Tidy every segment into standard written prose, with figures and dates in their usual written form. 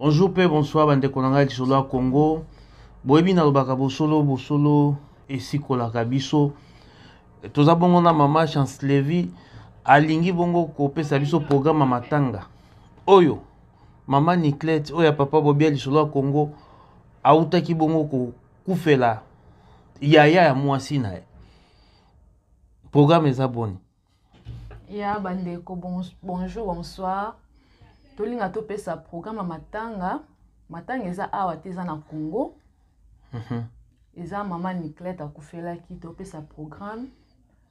Bonjour mpe bonsoir bandeko na ngai lisolo ya Congo. Boyebi nalobaka bosolo bosolo esikolaka biso. Toza bongo na mama Chancelevi alingi bongo kopesa biso programme ya matanga oyo mama Niclette oyo ya papa Bobia lisolo ya Congo autaki bongo kokufela yaya ya mwasi na ye. Programme eza boni? Ya bandeko, bonjour, bonsoir. Tolinga topesa programme ya matanga. Matanga eza awa te, eza na Congo. Eza mama Niclette akufelaki, topesa programme.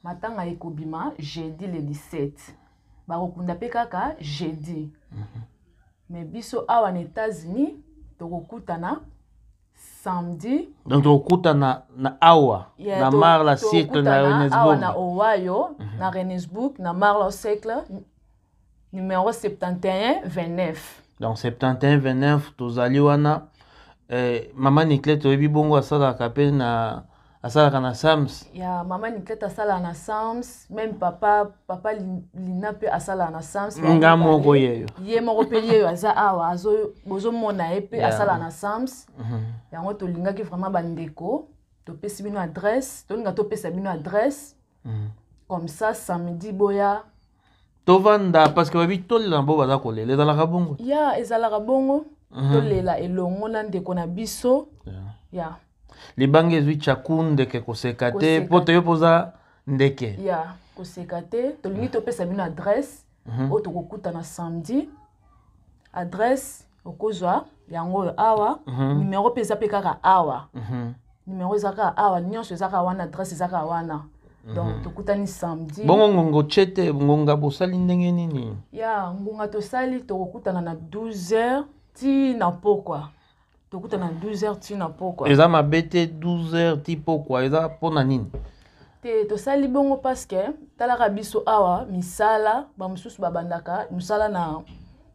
Matanga ekobima jeudi le 17. Bakokunda mpe kaka jeudi. Mais biso awa na États-Unis tokokutana samedi. Donc tokokutana na awa, Yeah, na Marla Cycle na tokokutana awa Renesburg. Na Ohio, na Renesburg, na Marla Cycle numéro 71 29. Donc 71 29 tozali wana. Mama Niclette oyebi bongo asalaka pe na, asalaka na Sams. Ya mama Niclette asalaka na Sams, même papa Lina pe asalaka na Sams. Nga moko yeyo. Ye moko pe yeyo aza awa, bozomona ye pe asalaka na Sams. Yango tolingaki vraiment bandeko, topesi bino adresse, tolinga topesa bino adresse. Comme ça samedi boya tovanda parce que babi tolela na bo baza kolela, ezalaka bongo. Ya, ezalaka bongo. Tolela elongo na ndeko na biso. Ya. Libanga ezwi tchaku ndeke koseka te, Koseka po toyo poza ndeke. Ya, koseka te. Tolingi topesa bino adresse oyo tokokutana samedi. Adresse okozwa yango oyo awa. Numéro mpe eza mpe kaka awa. Numéro eza kaka awa, nyonso eza kaka wana, adresse eza kaka wana. Donc tokutani samedi. Bongo ngongo chete, ngonga bosali ndenge nini? Ya, ngonga tosali tokokutana na 12 heures ti na pokwa. Tokutana na 12 heures ti na pokwa. Eza mabe te 12 heures ti pokwa, eza mpona nini? Te, tosali bongo parce que talaka biso awa misala, ba mosusu babandaka mosala na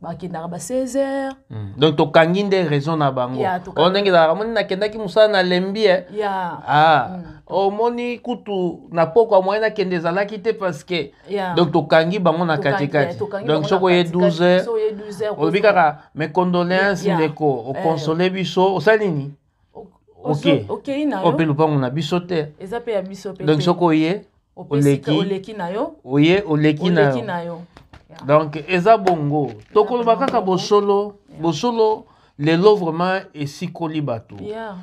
bakendaka ba 16 heures. Donc tokangi nde raison na bango. Ya, tokangi. Oyo ndenge ezalaka, omoni nakendaki mosala na lembi, eh. Ya. Omoni kutu na pokwa moyen nakende ezalaki te parce que donc tokangi bango na Tokangi, katikati. ya, tokangi Donc bango soki na oye katikati, 12 heures, soki oye 12 heures, olobi kozwa. kaka mes condoléances ndeko, okonsole biso, osali nini? Ok. Okei na yo. Ope lupango na biso te. Eza pe ya biso pe Donc te. soki oye, Opesi oleki. oleki na yo. Oye, oleki na Oleki yo. na yo. Ya. Donc eza bongo. Tokoloba kaka bosolo, bosolo lelo vraiment esikoli bato. Ya.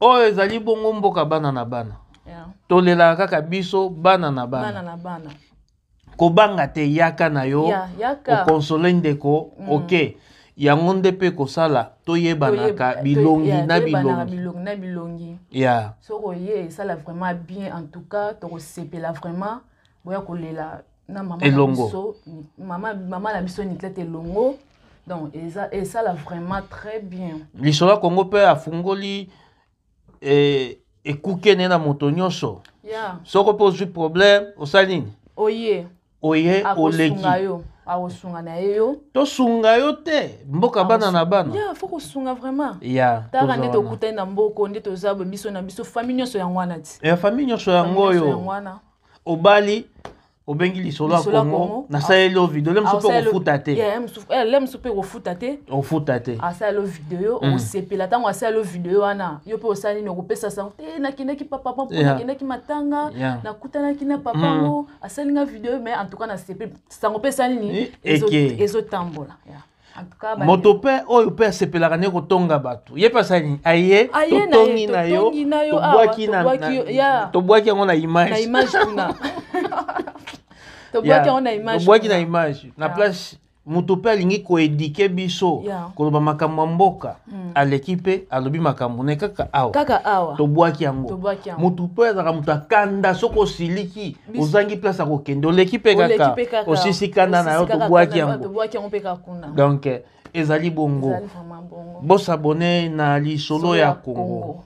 Oyo ezali bongo mboka bana na bana. Ya. Tolelaka kaka biso bana na bana. Bana na bana. Kobanga te, yaka na yo. Ya, yaka. Okonsole ndeko, ok. Yango nde pe kosala toyebanaka bilongi na Toyebanaka bilongi. bilongi na bilongi. Ya. Soko oye esala vraiment bien, en tout cas tokosepela vraiment boya kolela na mama na Elongo. biso, mama na biso Niclette elongo. Donc esala vraiment très bien. Lisolo ya Congo pe afungoli, ekuke ne na moto nyonso. Ya. Soko pe ozwi problème, osali nini? Oye. Oye, Akosunga oleki. yo. Akosunga na ye yo. Tosunga yo te, mboka bana na bana. Ya, faut kosunga vraiment. Ya, Tala nde toza wana. tokutani na mboko, nde toza boye, biso na biso, famille nyonso yango wana ti. Ya, famille nyonso yango Famille nyonso oyo. yango wana. Obali, obengi lisolo ya Lisolo ya Congo, Congo. nasaleli yo video, le mosusu mpe Asaleli yo okofuta te. Ya, le mosusu mpe okofuta te. Okofuta te. Asaleli yo video, okosepela ntango asaleli yo video wana, yo mpe osali nini, okopesa sango te, nakendaki papa mpo, nakendaki matanga, nakutanaki na papa ngo, asali nga video, mais en tout cas nasepeli, sango mpe esali nini? Eke. Ezotambola. Ya. En tout cas, ba Moto mpe oyo mpe asepelaka nde kotonga bato. Ye mpe asali nini? Aye, Aye na ye, totongi na yo, totongi na yo, awa, tobwaki na, tobwaki na, yo, ya. tobwaki yango na image. Na image kuna. Tobwaki Ya, yango na image tobwaki na kuna. image. Na Ya. place, moto mpe alingi koéduquer biso, koloba makambo ya mboka, aleki mpe alobi makambo ne kaka awa. Kaka awa. Tobwaki yango. Tobwaki yango. Moto mpe azalaka moto akanda, soki osiliki, Biso ozangi place ya kokende, oleki mpe Oleki kaka, mpe kaka. osisi kanda na yo, Osisi kaka tobwaki kanda na yo, yango. tobwaki yango mpe kaka kuna. Donc, ezali bongo. Ezali vraiment bongo. Bosabone na lisolo Solo ya ya Congo. Congo.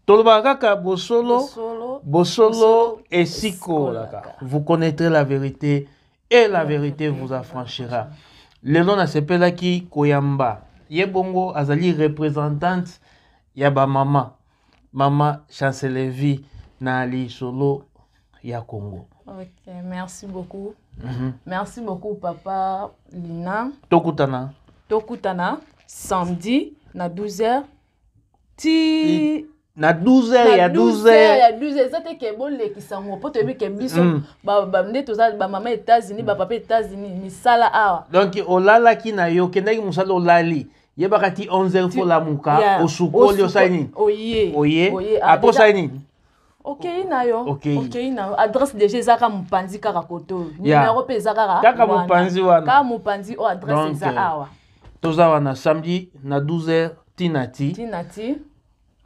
Tolobaka kaka bosolo, Bosolo, bosolo bosolo esikolaka. esikolaka. Vous connaîtrez la vérité et la La vérité vérité vous vous affranchira. affranchira. Lelo nasepelaki koyamba ye bongo azali représentante ya ba mama, mama Chancelevi na lisolo ya Congo. Ok, merci beaucoup. Merci beaucoup papa Lina. Tokutana. Tokutana. Samedi na 12h ti na 12 heures ya 12 heures. Ya 12 heures. Eza te ke bolekisa yango, mpo toyebi ke biso nde toza bamama États-Unis, bapapa États-Unis, misala awa. Donc olalaki na yo, okendaki mosala, olali, yebaka ti 11 heures fo lamuka. Osukoli, osali nini? Oye. Oye. Ah, apres déjà- osali nini? Okei na yo. Okei. Okei na yo. Adresse déjà eza kaka mopanzi, kaka kote oyo. Numero mpe eza kaka Kaka wana. Mopanzi wana. Kaka mopanzi oyo, adresse Donc, eza awa. Toza wana samedi na 12 heures ntina ti. Ntina ti.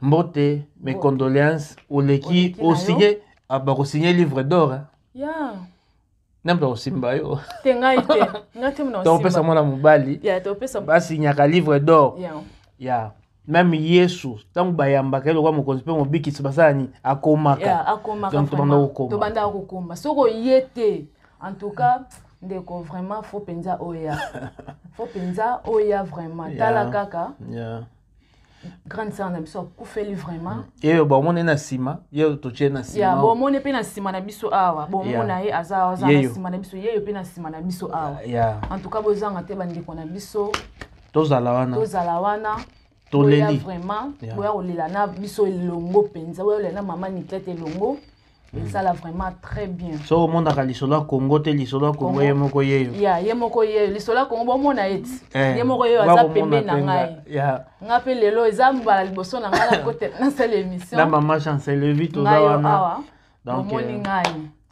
Mbote, mes condoléances. Oleki. Oleki na yo. Osigne, ah, bakosigne livre d'or, hein. Ya. Namta kosimba yo. Te, ngai te, ngai te mona. Topesa mwana mobali. Ya, topesa. Basignaka livre d'or. Ya. Ya, même Yesu, ntango bayambaka ye lokola mokonzi mpe mobikisi, basala nini? Akomaka. Ya, akomaka. Donc tobanda Vraiment. kokoma. Tobanda kokoma. Soki oye te, en tout cas ndeko, vraiment fo mpenza oya, fo mpenza oya vraiment. Tala kaka grande sœur na biso akufeli vraiment. Ye bomoni na nsima, ye totie na Ya. nsima. Bomoni mpe na nsima na biso awa, bomona ye aza aza na Yeyo. nsima na biso, yeyo mpe na nsima na biso awa. En tout cas bozanga te, bandeko na biso. Tozala wana. Tozala wana. Toleli. Boya vraiment. Boya kolela na biso elongo mpenza, boya kolela na mama Niclette elongo, ezala vraiment très bien. So omonaka lisolo ya Kongo te, lisolo ya Kongo, ye moko yeyo. Ya, ye moko yeyo, lisolo ya Kongo, bomona ye ti. Eh, Ye moko yeyo, aza bakomona pembeni na mpe ngai. Nga mpe lelo eza mbala liboso na ngai na kote nasala émission. Na mama Chancelevi toza Ngai yo wana. awa. Donc, Bomoni ngai.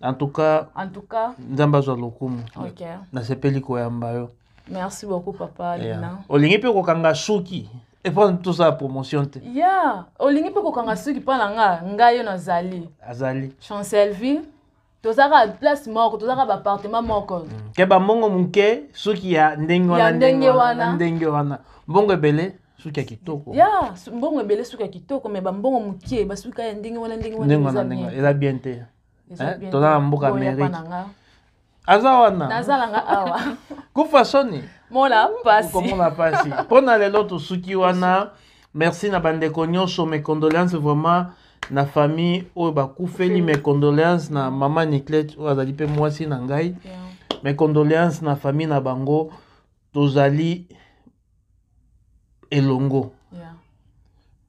En tout cas, En tout cas, Nzambe azwa lokumu. Ok. Nasepeli koyamba yo. Merci beaucoup, papa Lina. Olingi mpe kokanga suki epo tosala promotion te? Ya, olingi mpe kokanga suki mpo na nga, ngai yo nazali. Azali. Chancelville, tozaka place moko, tozaka baappartement moko. Ke bambongo moke, suki ya ndenge wana. Ya ndenge wana. Ndenge wana, mbongo ebele, suki ya kitoko. Ya, mbongo ebele, suki ya kitoko, me bambongo moke, basuki ya ndenge wana, ndenge wana. Ndenge wana. Eza Ndenge bien. wana eza bien te. Eza Eh, bien toza te. na mboka Boya pa Amérique. na nga. Aza wana. Nazalanga awa. Kufa soni. Mona pasi. Komona pasi. Mpo na lelo tosuki wana. Merci na bandeko nyonso. Mes condoléances vraiment na famille oyo bakufeli. Mes condoléances na mama Niclette oyo azali mpe mwasi na ngai. Mes condoléances na famille na bango. Tozali elongo.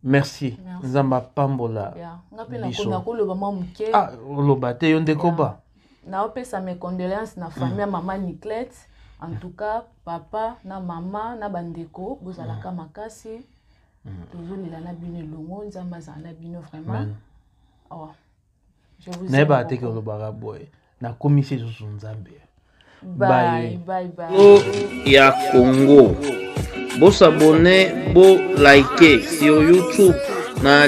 Merci. Merci. Nzambe apambola Ya, nga mpe biso. nakoloba mwa moke. Ah, oloba te, yo ndeko ba. Naopesa mes condoléances na famille ya mama Niclette. En tout cas papa na mama na bandeko, bozalaka makasi. Tozolela na bino elongo. Nzambe azala na bino vraiment. Amen. Awa, je vous aime Nayebaka te ke beaucoup. olobaka boye. Nakomisi lisusu Nzambe. Bye bye bye. O ya Congo, bosabone, bolike sur YouTube na